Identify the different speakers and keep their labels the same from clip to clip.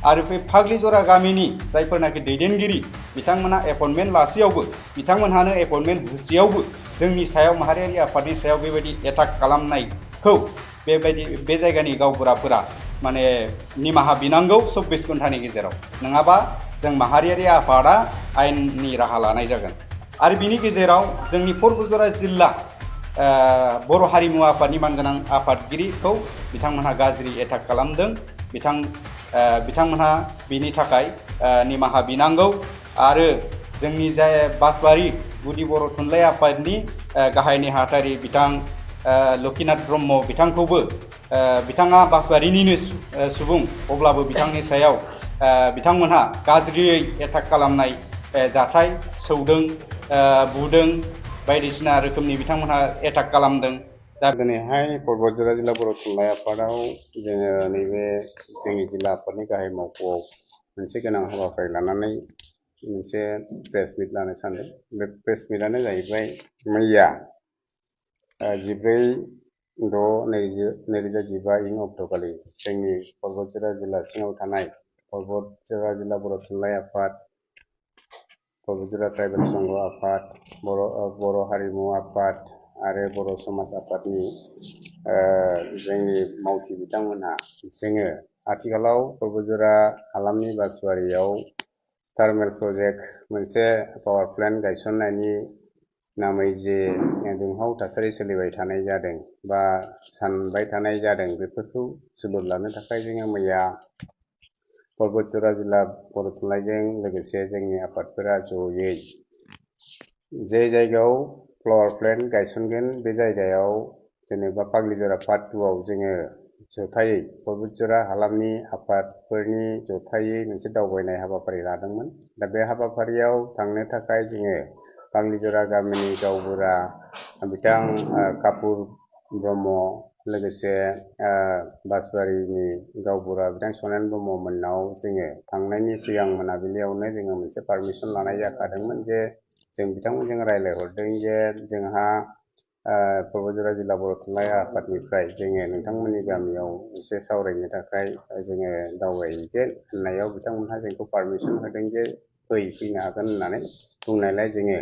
Speaker 1: आरो बे फाग्लिजरा गामिनि जायफोरनाखि दैदेनगिरि बिथांमोना एपइन्टमेन्ट लासेयावबो बिथांमोनहानो एपइन्टमेन्ट होसेयावबो जोंनि सायाव माहारियारि आफादनि सायाव बेबायदि एटाक खालामनायखौ बे जायगानि गावबुराफोरा माने निमाहा बिनांगौ 24 घन्टानि गेजेराव, नङाबा जों माहारियारि आफादा आयेननि राहा लानाय जागोन। आरो बिनि गेजेराव जोंनि परबुजरा जिल्ला बर' हारिमु आफादनि मानगोनां आफादगिरिखौ बिथांमोनहा गाज्रि एटाक खालामदों। बिथांमोनहा बिनि थाखाय निमाहा बिनांगौ। आरो जोंनि जाय बासबारि गुदि बर' थुनलाइ आफादनि गाहाय नेहाथारि बिथां लक्षिनाथ ब्रह्म बिथांखौबो बिथाङा बासबारिनिनो सुबुं, अब्लाबो बिथांनि सायाव बिथांमोनहा गाज्रियै एटाक खालामनाय जाथाय सौदों, बुदों, बायदिसिना रोखोमनि बिथांमोनहा एटाक खालामदों। दा
Speaker 2: दिनैहाय परबतजरा जिल्ला बर' थुनलाइ आफादाव जोङो नैबे जोंनि जिल्ला आफादनि गाहाय मावख'आव मोनसे गोनां हाबाफारि लानानै मोनसे प्रेस मिट लानो सानदों। बे प्रेस मिटआनो जाहैबाय मैया 14/6/2015 इं अक्ट'खालि जोंनि परबतजरा जिल्ला सिङाव थानाय परबतजरा जिल्ला बर' थुनलाइ आफाद, परबतजरा ट्राइबेल संघ आफाद, बर' हारिमु आफाद आरो बर' समाज आफादनि जोंनि मावथि बिथांमोनहा जोङो आथिखालाव परबतजरा हालामनि बासबारियाव थार्मेल प्रजेक्ट मोनसे पावार प्लेन्ट गायसननायनि नामै जे दुंहाव थासारि सोलिबाय थानाय जादों बा सानबाय थानाय जादों, बेफोरखौ सुलुर लानो थाखाय जोङो मैया परबतजरा जिल्ला बर' थुनलाइजों लोगोसे जोंनि आफादफोरा जयै जे जायगायाव पावार प्लेन्ट गायसनगोन बे जायगायाव जेनेबा फाग्लिजरा पार्ट 2 आव जोङो जथायै परबतजरा हालामनि आफादफोरनि जथायै मोनसे दावबायनाय हाबाफारि लादोंमोन। दा बे हाबाफारियाव थांनो थाखाय जोङो फाग्लिजरा गामिनि गावबुरा बिथां कापुर ब्रह्म, लोगोसे बासबारिनि गावबुरा बिथां सनेन ब्रह्म मोननाव जोङो थांनायनि सिगां मोनाबिलियावनो जोङो मोनसे पारमिसन लानाय जाखादोंमोन जे जों बिथांमोनजों रायज्लायहरदों जे जोंहा परबतजरा जिल्ला बर' थुनलाइ आफादनिफ्राय जोङो नोंथांमोननि गामियाव एसे सावरायनो थाखाय जोङो दावबायहैगोन होननायाव बिथांमोनहा जोंखौ पारमिसन होदों जे फैनो हागोन होननानै बुंनायलाय जोङो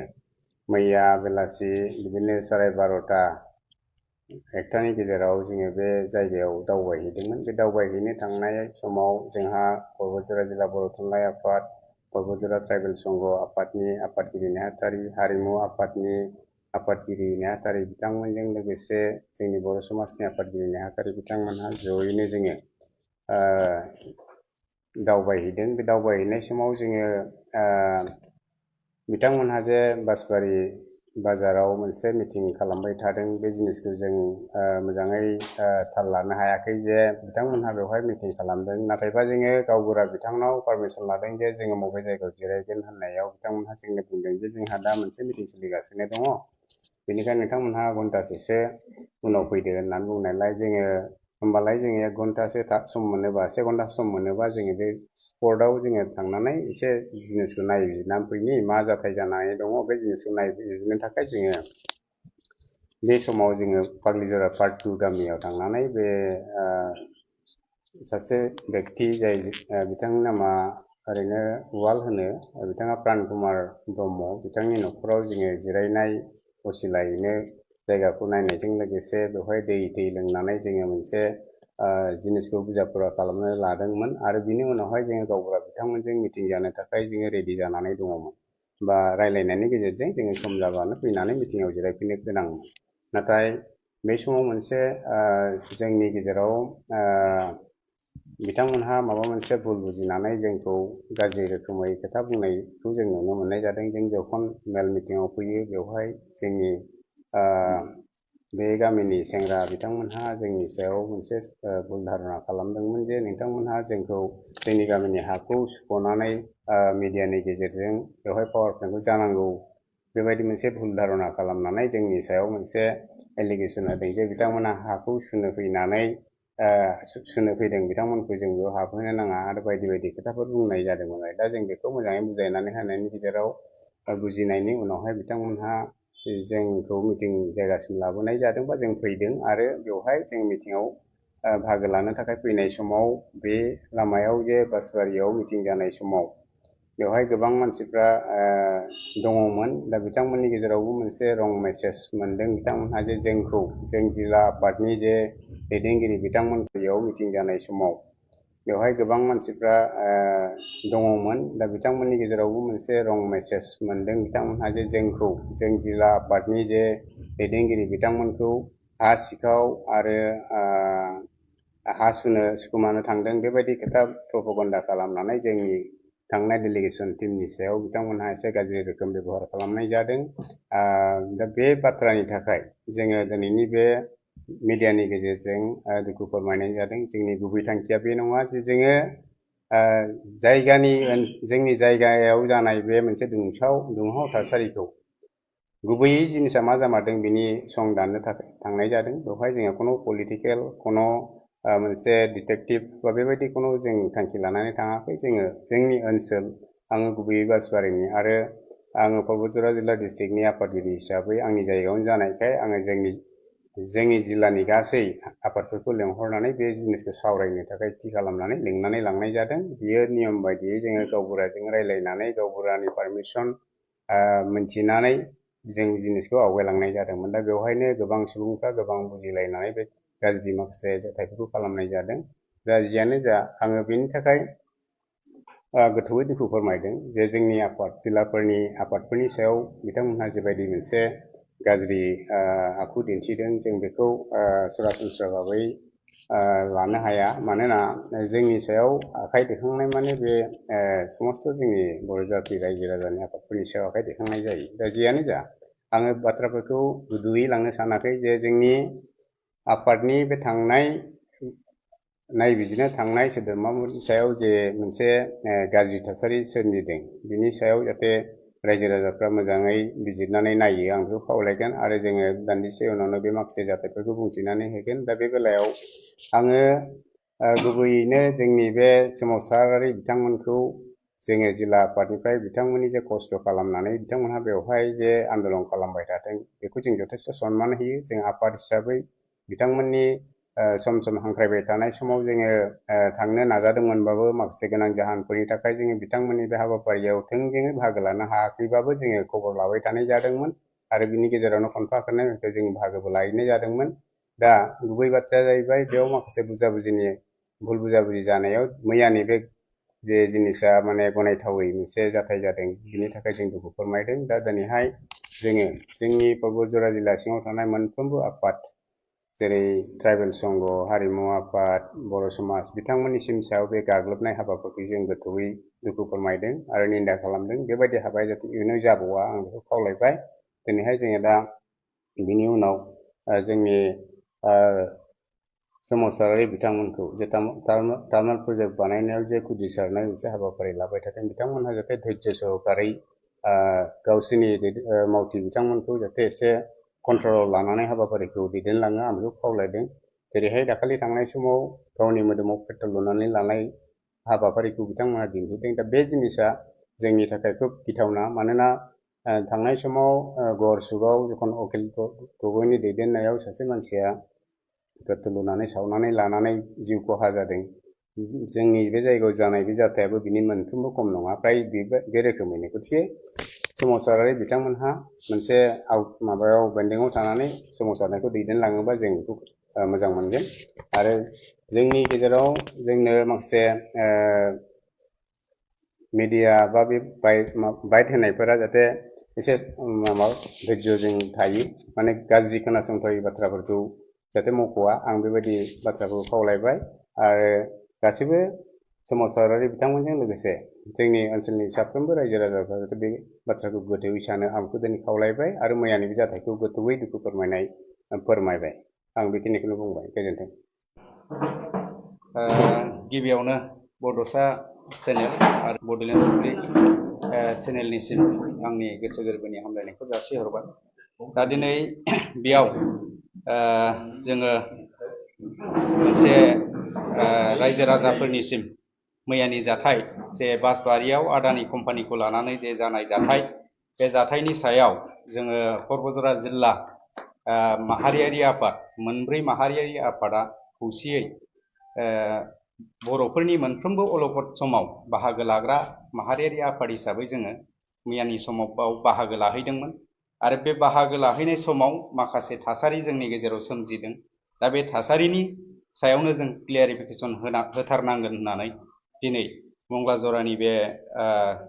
Speaker 2: मैया बेलासि बिदिनो 12:30-1टानि गेजेराव जोङो बे जायगायाव दावबायहैदोंमोन। बे दावबायहैनो थांनाय समाव जोंहा परबतजरा जिल्ला बर' थुनलाइ आफाद, परबतजरा ट्राइबेल संघ आफादनि आफादगिरि नेहाथारि, हारिमु आफादनि आफादगिरि नेहाथारि बिथांमोनजों लोगोसे जोंनि बर' समाजनि आफादगिरि नेहाथारि बिथांमोनहा जयैनो जोङो दावबायहैदों। बे दावबायहैनाय समाव जोङो बिथांमोनहा जे बासबारि बाजाराव मोनसे मिटिं खालामबाय थादों, बे जिनिसखौ जों मोजाङै थाल लानो हायाखै जे बिथांमोनहा बेवहाय मिटिं खालामदों। नाथायबा जोङो गावबुरा बिथांनाव पारमिसन लादों जे जोङो बबे जायगायाव जिरायगोन होननायाव बिथांमोनहा जोंनो बुंदों जे जोंहा दा मोनसे मिटिं सोलिगासिनो दङ, बेनिखायनो नोंथांमोनहा घन्टासेसो उनाव फैदो होननानै बुंनायलाय जोङो होमबालाय जोङो 1 घन्टासो सम मोनोबा 1 घन्टा सम मोनोबा जोङो बे स्पटआव जोङो थांनानै एसे जिनिसखौ नायबिजिरनानै फैनि, मा जाथाय जानानै दङ बे जिनिसखौ नायबिजिरनो थाखाय जोङो बे समाव जोङो फाग्लिजरा पार्ट 2 गामियाव थांनानै बे सासे बेक्ति जाय बिथांनि नामा ओरैनो उवाल होनो, बिथाङा प्रान कुमार ब्रह्म, बिथांनि न'खराव जोङो जिरायनाय असिलायैनो जायगाखौ नायनायजों लोगोसे बेवहाय दै लोंनानै जोङो मोनसे जिनिसखौ बिजापुरा खालामनो लादोंमोन। आरो बिनि उनावहाय जोङो गावबुरा बिथांमोनजों मिटिं जानो थाखाय जोङो रेडि जानानै दङमोन बा रायलायनायनि गेजेरजों जोङो सम जाबानो फैनानै मिटिंआव जिरायफैनो गोनांमोन। नाथाय बे समाव मोनसे जोंनि गेजेराव बिथांमोनहा माबा मोनसे भुल बुजिनानै जोंखौ गाज्रि रोखोमै खोथा बुंनायखौ जों नुनो मोननाय जादों। जों जखन मेल मिटिंआव फैयो बेवहाय जोंनि बे गामिनि सेंग्रा बिथांमोनहा जोंनि सायाव मोनसे भुल धारना खालामदोंमोन जे नोंथांमोनहा जोंखौ जोंनि गामिनि हाखौ सुख'नानै मिडियानि गेजेरजों बेवहाय पावार प्लेन्टखौ जानांगौ, बेबायदि मोनसे भुल धारना खालामनानै जोंनि सायाव मोनसे एलिगेसन होदों जे बिथांमोना हाखौ सुनो फैदों, बिथांमोनखौ जों बेयाव हाबहोनो नाङा आरो बायदि बायदि खोथाफोर बुंनाय जादोंमोन। दा जों बेखौ मोजाङै बुजायनानै होनायनि गेजेराव बुजिनायनि उनावहाय बिथांमोनहा जोंखौ मिटिं जायगासिम लाबोनाय जादों बा जों फैदों आरो बेवहाय जों मिटिंआव बाहागो लानो थाखाय फैनाय समाव बे लामायाव जे बासबारियाव मिटिं जानाय समाव बेवहाय गोबां मानसिफ्रा दङमोन। दा बिथांमोननि गेजेरावबो मोनसे रं मेसेज मोनदों बिथांमोनहा जे जोंखौ जों जिल्ला आफादनि जे दैदेनगिरि बिथांमोनखौ बेयाव मिटिं जानाय समाव बेवहाय गोबां मानसिफ्रा दङमोन। दा बिथांमोननि गेजेरावबो मोनसे रं मेसेज मोनदों बिथांमोनहा जे जोंखौ जों जिल्ला आफादनि जे दैदेनगिरि बिथांमोनखौ हा सिखाव आरो हा सुखुमानो थांदों बेबायदि खोथा प्रपगन्दा खालामनानै जोंनि थांनाय डेलिगेसन टीमनि सायाव बिथांमोनहा एसे गाज्रि रोखोम बेबहार खालामनाय जादों। दा बे बाथ्रानि थाखाय जोङो दिनैनि बे मिडियानि गेजेरजों दुखु फोरमायनाय जादों। जोंनि गुबै थांखिया बे नङा जे जोङो जोंनि जायगायाव जानाय बे मोनसे दुंहाव थासारिखौ गुबैयै जिनिसा मा जामारदों बिनि सं दाननो थाखाय थांनाय जादों। बेवहाय जोङो खुनु पलिटिकेल खुनु मोनसे डिटेक्टिभ बा बेबायदि खुनु जों थांखि लानानै थाङाखै। जोङो जोंनि ओनसोल आङो गुबैयै बासबारिनि आरो आङो पर्बतझरा जिल्ला डिस्ट्रिक्टनि आफादगिरि हिसाबै आंनि जायगायावनो जानायखाय आङो जोंनि जिल्लानि गासै आफादफोरखौ लेंहरनानै बे जिनिसखौ सावरायनो थाखाय थि खालामनानै लिंनानै लांनाय जादों। बियो नियम बायदियै जोङो गावबुराजों रायलायनानै गावबुरानि पारमिसन मोनथिनानै जों जिनिसखौ आवगायलांनाय जादोंमोन। दा बेवहायनो गोबां सुबुंफ्रा गोबां बुजिलायनानै बे गाज्रि माखासे जाथायफोरखौ खालामनाय जादों। दा जियानो जा आङो बेनि थाखाय गोथौयै दुखु फोरमायदों जे जोंनि जिल्लाफोरनि आफादफोरनि सायाव बिथांमोनहा जेबायदि मोनसे गाज्रि आखु दिन्थिदों जों बेखौ सरासनस्रा भाबै लानो हाया। मानोना जोंनि सायाव आखाइ दैखांनाय माने बे समस्त जोंनि बर' जाथि रायजो राजानि आफादफोरनि सायाव आखाइ दैखांनाय जायो। दा जियानो जा आङो बाथ्राफोरखौ गुदुयै लांनो सानाखै जे जोंनि आफादनि बे नायबिजिरनो थांनाय सोद्रोमाफोरनि सायाव जे मोनसे गाज्रि थासारि सोमजिदों बिनि सायाव जाहाथे रायजो राजाफ्रा मोजाङै बिजिरनानै नायो आं बेखौ खावलायगोन आरो जोङो दान्दिसे उनावनो बे माखासे जाथायफोरखौ बुंथिनानै होगोन। दा बे बेलायाव आङो गुबैयैनो जोंनि बे सोमावसारारि बिथांमोनखौ जोङो जिल्ला आफादनिफ्राय बिथांमोननि जे खस्थ' खालामनानै बिथांमोनहा बेवहाय जे आन्दलन खालामबाय थादों बेखौ जों जथेस्थ' सनमान होयो। जों आफाद हिसाबै बिथांमोननि सम सम हांख्रायबाय थानाय समाव जोङो थांनो नाजादोंमोनबाबो माखासे गोनां जाहोनफोरनि थाखाय जोङो बिथांमोननि बे हाबाफारियाव थोंजोङै बाहागो लानो हायाखैबाबो जोङो खबर लाबाय थानाय जादोंमोन आरो बिनि गेजेरावनो खनफा खननै जों बाहागोबो लाहैनाय जादोंमोन। दा गुबै बाथ्राया जाहैबाय बेयाव माखासे भुल बुजाबुजि जानायाव मैयानि बे जे जिनिसा माने गनायथावै मोनसे जाथाय जादों बिनि थाखाय जों दुखु फोरमायदों। दा दिनैहाय जोङो जोंनि पर्बतझरा जिल्ला सिङाव थानाय मोनफ्रोमबो आफाद जेरै ट्राइबेल संघ, हारिमु आफाद, बर' समाज बिथांमोननिसिम सायाव बे गाग्लोबनाय हाबाफोरखौ जों गोथौयै दुखु फोरमायदों आरो निन्दा खालामदों। बेबायदि हाबाया जाहाथे इयुनाव जाबावा आं बेखौ खावलायबाय। दिनैहाय जोङो दा बिनि उनाव जोंनि सोमावसारारि बिथांमोनखौ जे टार्मिनेल प्रजेक्ट बानायनायाव जे खुदिसारनाय मोनसे हाबाफारि लाबाय थादों बिथांमोनहा जाहाथे धैर्य सहकारै गावसोरनि मावथि बिथांमोनखौ जाहाथे एसे कन्ट्रलाव लानानै हाबाफारिखौ दैदेनलाङो आं बेखौ खावलायदों। जेरैहाय दाखालि थांनाय समाव गावनि मोदोमाव पेट्रल लुनानै लानाय हाबाफारिखौ बिथांमोना दिन्थिदों। दा बे जिनिसा जोंनि थाखाय खोब गिथावना। मानोना थांनाय समाव गरसुगाव जखन अखिल गगৈनि दैदेननायाव सासे मानसिया पेट्रल लुनानै सावनानै लानानै जिउ खहा जादों। जोंनि बे जायगायाव जानाय बे जाथायाबो बिनि मोनफ्रोमबो खम नङा फ्राय बे रोखोमैनो। गथिखे सोमावसारारि बिथांमोनहा मोनसे माबायाव बेन्दोंआव थानानै सोमावसारनायखौ दैदेनलाङोबा जों बेखौ मोजां मोनगोन। आरो जोंनि गेजेराव जोंनो माखासे मिडिया बा बे बाइट होनायफोरा जाहाथे एसे धैर्यजों थायो माने गाज्रि खोनासंथावै बाथ्राफोरखौ जाहाथे मख'वा आं बेबायदि बाथ्राखौ खावलायबाय। आरो गासैबो सोमावसारारि बिथांमोनजों लोगोसे जोंनि ओनसोलनि साफ्रोमबो रायजो राजाफ्रा जाहाथे बे बाथ्राखौ गोथौयै सानो आं बेखौ दिनै खावलायबाय आरो मैयानि बे जाथायखौ गोथौयै दुखु फोरमायबाय। आं बेखिनिखौनो बुंबाय। गोजोन्थों।
Speaker 1: गिबियावनो बड'सा चेनेल आरो बड'लेण्ड बुब्लि चेनेलनिसिम आंनि गोसो गोरबोनि हामलायनायखौ जासिहरबाय। दा दिनै बेयाव जोङो मोनसे रायजो राजाफोरनिसिम मैयानि जाथाय जे बासबारियाव आदानि कम्पानिखौ लानानै जे जानाय जाथाय बे जाथायनि सायाव जोङो पर्बतझरा जिल्ला माहारियारि आफाद मोनब्रै माहारियारि आफादा खौसेयै बर'फोरनि मोनफ्रोमबो अलखद समाव बाहागो लाग्रा माहारियारि आफाद हिसाबै जोङो मैयानि समाव बाव बाहागो लाहैदोंमोन आरो बे बाहागो लाहैनाय समाव माखासे थासारि जोंनि गेजेराव सोमजिदों। दा बे थासारिनि सायावनो जों क्लियारिफिकेसन होथारनांगोन होननानै दिनै मंगला जरानि बे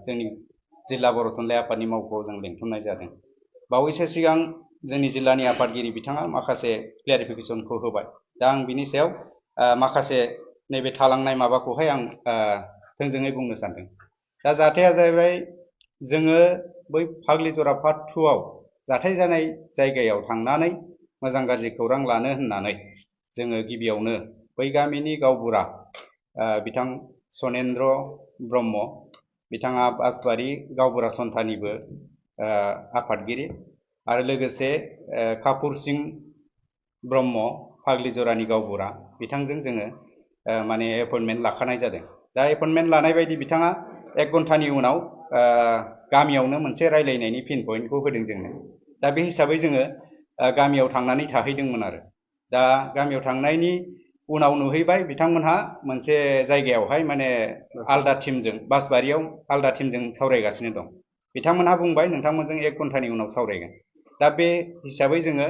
Speaker 1: जोंनि जिल्ला बर' थुनलाइ आफादनि मावख'आव जों लिंथुमनाय जादों। बावैसो सिगां जोंनि जिल्लानि आफादगिरि बिथाङा माखासे क्लियारिफिकेसनखौ होबाय। दा आं बिनि सायाव माखासे नैबे थालांनाय माबाखौहाय आं थोंजोङै बुंनो सानदों। दा जाथाया जाहैबाय जोङो बै फाग्लिजरा पार्ट 2 आव जाथाय जानाय जायगायाव थांनानै मोजां गाज्रि खौरां लानो होननानै जोङो गिबियावनो बै गामिनि गावबुरा बिथां सनेन्द्र ब्रह्म, बिथाङा बासबारि गावबुरा सन्थानिबो आफादगिरि आरो लोगोसे कापुर सिं ब्रह्म फाग्लिजरानि गावबुरा, बिथांजों जोङो माने एपइन्टमेन्ट लाखानाय जादों। दा एपइन्टमेन्ट लानाय बायदि बिथाङा 1 घन्टानि उनाव गामियावनो मोनसे रायलायनायनि पिन पइन्टखौ होदों जोंनो। दा बे हिसाबै जोङो गामियाव थांनानै थाहैदोंमोन आरो। दा गामियाव थांनायनि उनाव नुहैबाय बिथांमोनहा मोनसे जायगायावहाय माने आलदा टीमजों बासबारियाव आलदा टीमजों सावरायगासिनो दं। बिथांमोनहा बुंबाय नोंथांमोनजों 1 घन्टानि उनाव सावरायगोन। दा बे हिसाबै जोङो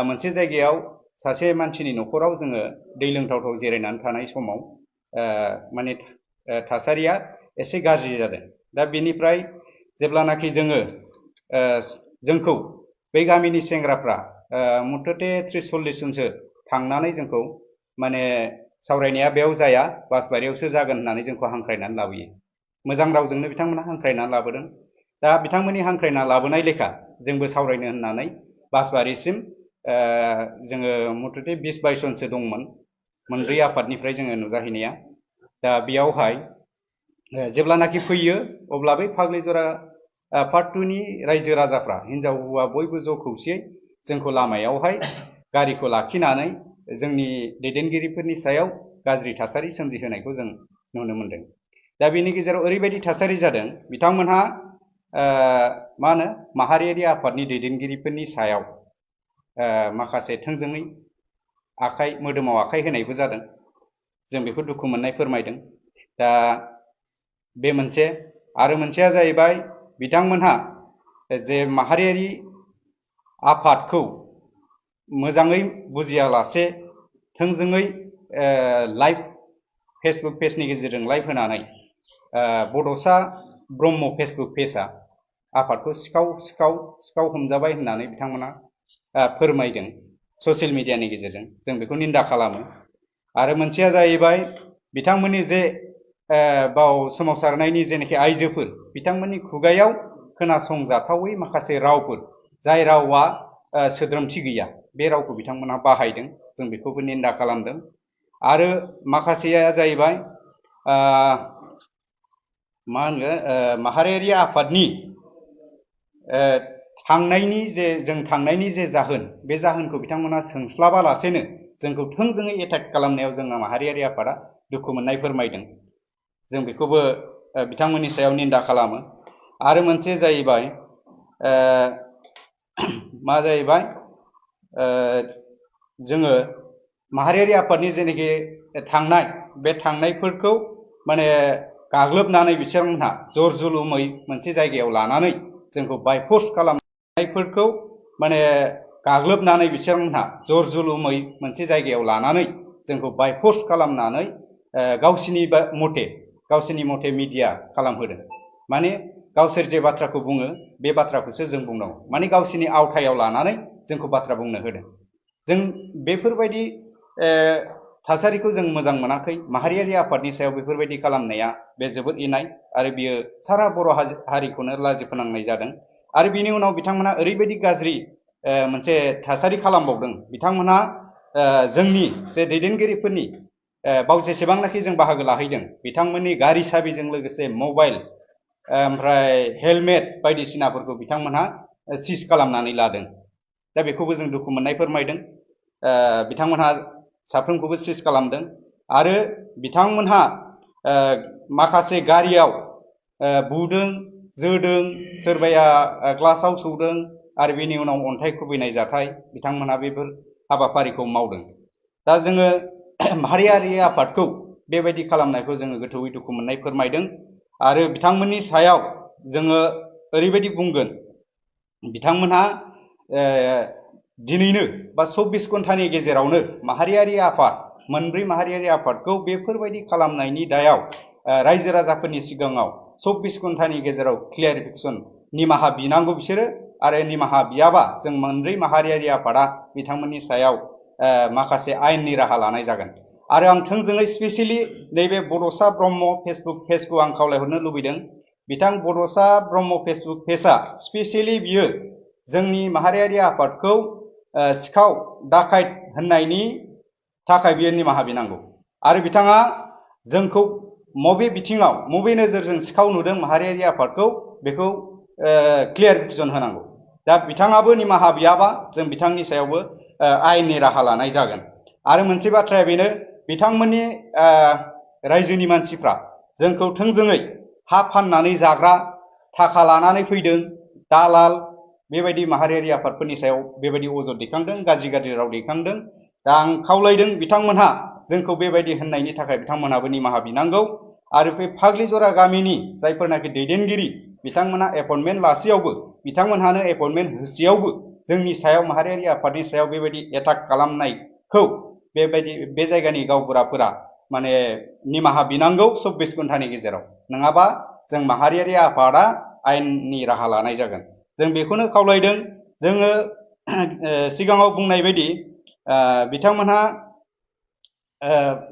Speaker 1: मोनसे जायगायाव सासे मानसिनि न'खराव जोङो दै लोंथावथाव जिरायनानै थानाय समाव माने थासारिया एसे गाज्रि जादों। दा बेनिफ्राय जेब्लानाखि जोङो जोंखौ बै गामिनि सेंग्राफ्रा मथथे 30-40 जनसो थांनानै जोंखौ माने सावरायनाया बेयाव जाया बासबारियावसो जागोन होननानै जोंखौ हांख्रायनानै लाबोयो। मोजां रावजोंनो बिथांमोनहा हांख्रायनानै लाबोदों। दा बिथांमोननि हांख्रायना लाबोनाय लेखा जोंबो सावरायनो होननानै बासबारिसिम जोङो मथथे 20-22 जनसो दंमोन, मोनब्रै आफादनिफ्राय जोङो नुजाहैनाया। दा बेयावहाय जेब्लानाखि फैयो अब्ला बै फाग्लिजरा पार्ट 2 नि रायजो राजाफ्रा हिनजाव हौवा बयबो ज' खौसेयै जोंखौ लामायावहाय गारिखौ लाखिनानै जोंनि दैदेनगिरिफोरनि सायाव गाज्रि थासारि सोमजिहोनायखौ जों नुनो मोनदों। दा बेनि गेजेराव ओरैबायदि थासारि जादों, बिथांमोनहा मा होनो माहारियारि आफादनि दैदेनगिरिफोरनि सायाव माखासे थोंजोङै मोदोमाव आखाइ होनायबो जादों। जों बेखौ दुखु मोननाय फोरमायदों। दा बे मोनसे आरो मोनसेया जाहैबाय बिथांमोनहा जे माहारियारि आफादखौ मोजाङै बुजियालासे थोंजोङै लाइभ फेसबुक पेजनि गेजेरजों लाइभ होनानै बड'सा ब्रह्म फेसबुक पेजआ आफादखौ सिखाव हमजाबाय होननानै बिथांमोना फोरमायदों ससियेल मिडियानि गेजेरजों। जों बेखौ निन्दा खालामो। आरो मोनसेया जाहैबाय बिथांमोननि जे बाव सोमावसारनायनि जेनाखि आइजोफोर, बिथांमोननि खुगायाव खोनासंजाथावै माखासे रावफोर, जाय रावा सोद्रोमथि गैया, बे रावखौ बिथांमोनहा बाहायदों। जों बेखौबो निन्दा खालामदों। आरो माखासेया जाहैबाय मा होनगोन माहारियारि आफादनि थांनायनि जे जाहोन, बे जाहोनखौ बिथांमोना सोंस्लाबालासेनो जोंखौ थोंजोङै एटाक खालामनायाव जोंना माहारियारि आफादा दुखु मोननाय फोरमायदों। जों बेखौबो बिथांमोननि सायाव निन्दा खालामो। आरो मोनसे जाहैबाय मा जाहैबाय जोङो माहारियारि आफादनि जेनाखि थांनाय, बे थांनायफोरखौ माने गाग्लोबनानै बिथांमोनहा जर जुलुमै मोनसे जायगायाव लानानै जोंखौ बायफर्स खालामनायफोरखौ माने गाग्लोबनानै बिथांमोनहा जर जुलुमै मोनसे जायगायाव लानानै जोंखौ बायफर्स खालामनानै गावसिनि मथे मिडिया खालामहोदों। माने गावसोर जे बाथ्राखौ बुङो बे बाथ्राखौसो जों बुंनांगौ। माने गावसिनि आवथायाव लानानै जोंखौ बाथ्रा बुंनो होदों। जों बेफोरबायदि थासारिखौ जों मोजां मोनाखै। माहारियारि आफादनि सायाव बेफोरबायदि खालामनाया बे जोबोद इनाय आरो बियो सारा बर' हारिखौनो लाजि फोनांनाय जादों। आरो बिनि उनाव बिथांमोना ओरैबायदि गाज्रि मोनसे थासारि खालामबावदों। बिथांमोना जोंनि जे दैदेनगिरिफोरनि बाव जेसेबांनाखि जों बाहागो लाहैदों, बिथांमोननि गारि साबिजों लोगोसे मबाइल ओमफ्राय हेलमेट बायदिसिनाफोरखौ बिथांमोनहा सिज खालामनानै लादों। दा बेखौबो जों दुखु मोननाय फोरमायदों। बिथांमोनहा साफ्रोमखौबो सिज खालामदों। आरो बिथांमोनहा माखासे गारियाव बुदों, जोदों, सोरबाया ग्लासाव सौदों आरो बेनि उनाव अन्थाइ खुबैनाय जाथाय बिथांमोनहा बेफोर हाबाफारिखौ मावदों। दा जोङो माहारियारि आफादखौ बेबायदि खालामनायखौ जोङो गोथौयै दुखु मोननाय फोरमायदों आरो बिथांमोननि सायाव जोङो ओरैबायदि बुंगोन बिथांमोनहा दिनैनो बा 24 घन्टानि गेजेरावनो माहारियारि आफाद मोनब्रै माहारियारि आफादखौ बेफोरबायदि खालामनायनि दायाव रायजो राजाफोरनि सिगाङाव 24 घन्टानि गेजेराव क्लियारिफिकेसन निमाहा बिनांगौ बिसोरो आरो निमाहा बियाबा जों मोनब्रै माहारियारि आफादा बिथांमोननि सायाव माखासे आयेननि राहा लानाय जागोन आरो आं थोंजोङै स्पेसियेलि नैबे बड'सा ब्रह्म फेसबुक पेजखौ आं खावलायहरनो लुबैदों बिथां बड'सा ब्रह्म फेसबुक पेजआ स्पेसियेलि बियो जोंनि माहारियारि आफादखौ सिखाव दाखायत होननायनि थाखाय बियो निमाहा बिनांगौ आरो बिथाङा जोंखौ मबे बिथिङाव मबे नोजोरजों सिखाव नुदों माहारियारि आफादखौ बेखौ क्लियारिफिकेसन होनांगौ दा बिथाङाबो निमाहा बियाबा जों बिथांनि सायावबो आयेननि राहा लानाय जागोन आरो मोनसे बाथ्राया बेनो बिथांमोननि रायजोनि मानसिफ्रा जोंखौ थोंजोङै हा फाननानै जाग्रा थाखा लानानै फैदों दालाल बेबायदि माहारियारि आफादफोरनि सायाव बेबायदि अजद दैखांदों गाज्रि राव दैखांदों दा आं खावलायदों बिथांमोनहा जोंखौ बेबायदि होननायनि थाखाय बिथांमोनहाबो निमाहा बिनांगौ आरो बे फाग्लिजरा गामिनि जायफोरनाखि दैदेनगिरि बिथांमोनहा एपइन्टमेन्ट लासेयावबो बिथांमोनहानो एपइन्टमेन्ट होसेयावबो जोंनि सायाव माहारियारि आफादनि सायाव बेबायदि एटाक खालामनायखौ बेबायदि बे जायगानि गावबुराफोरा माने निमाहा बिनांगौ 24 घन्टानि गेजेराव नङाबा जों माहारियारि आफादा आयेननि राहा लानाय जागोन जों बेखौनो खावलायदों जोङो सिगाङाव बुंनाय बायदि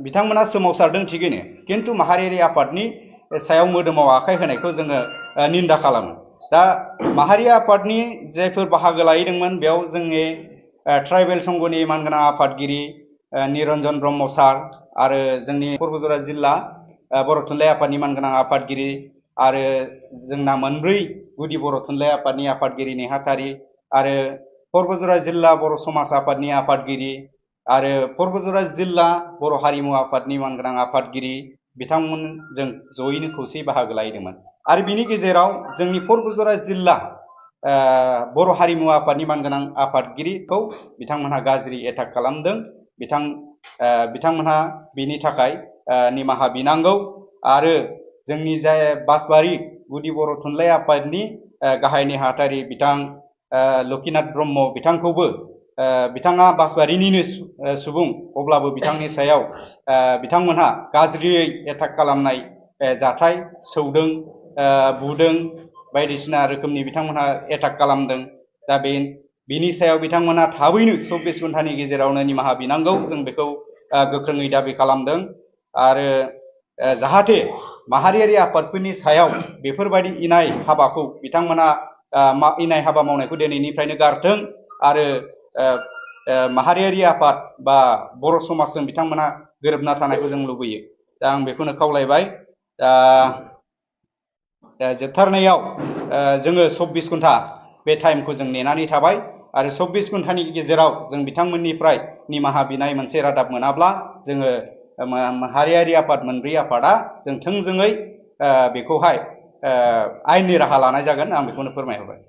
Speaker 1: बिथांमोना सोमावसारदों थिगैनो किन्तु माहारियारि आफादनि सायाव मोदोमाव आखाइ होनायखौ जोङो निन्दा खालामो दा माहारि आफादनि जायफोर बाहागो लाहैदोंमोन बेयाव जोंनि ट्राइबेल संघनि मानगोनां आफादगिरि निरन्जन ब्रह्म सार आरो जोंनि क'क्राझार जिल्ला बर' थुनलाइ आफादनि मानगोनां आफादगिरि आरो जोंना मोनब्रै गुदि बर' थुनलाइ आफादनि आफादगिरि नेहाथारि आरो क'क्राझार जिल्ला बर' समाज आफादनि आफादगिरि आरो क'क्राझार जिल्ला बर' हारिमु आफादनि मानगोनां आफादगिरि बिथांमोनजों जयैनो खौसेयै बाहागो लाहैदोंमोन आरो बिनि गेजेराव जोंनि क'क्राझार जिल्ला बर' हारिमु आफादनि मानगोनां आफादगिरिखौ बिथांमोनहा गाज्रि एटाक खालामदों बिथांमोनहा बिनि थाखाय निमाहा बिनांगौ आरो जोंनि जाय बासबारि गुदि बर' थुनलाइ आफादनि गाहाय नेहाथारि बिथां लकिनाथ ब्रह्म बिथांखौबो बिथाङा बासबारिनिनो सुबुं अब्लाबो बिथांनि सायाव बिथांमोनहा गाज्रियै एटाक खालामनाय जाथाय सौदों बुदों बायदिसिना रोखोमनि बिथांमोनहा एटाक खालामदों दा बिनि सायाव बिथांमोनहा थाबैनो 24 घन्टानि गेजेरावनो निमाहा बिनांगौ जों बेखौ गोख्रोङै दाबि खालामदों आरो जाहाथे माहारियारि आफादफोरनि सायाव बेफोरबायदि इनाय हाबाखौ बिथांमोना इनाय हाबा मावनायखौ दिनैनिफ्रायनो गारथों आरो माहारियारि आफाद बा बर' समाजजों बिथांमोना गोरोबना थानायखौ जों लुबैयो दा आं बेखौनो खावलायबाय जोबथारनायाव जोङो 24 घन्टा बे टाइमखौ जों नेनानै थाबाय आरो 24 घन्टानि गेजेराव जों बिथांमोननिफ्राय निमाहा बिनाय मोनसे रादाब मोनाब्ला जोङो माहारियारि आफाद मोनब्रै आफादा जों थोंजोङै बेखौहाय आयेननि राहा लानाय जागोन आं बेखौनो फोरमायहरबाय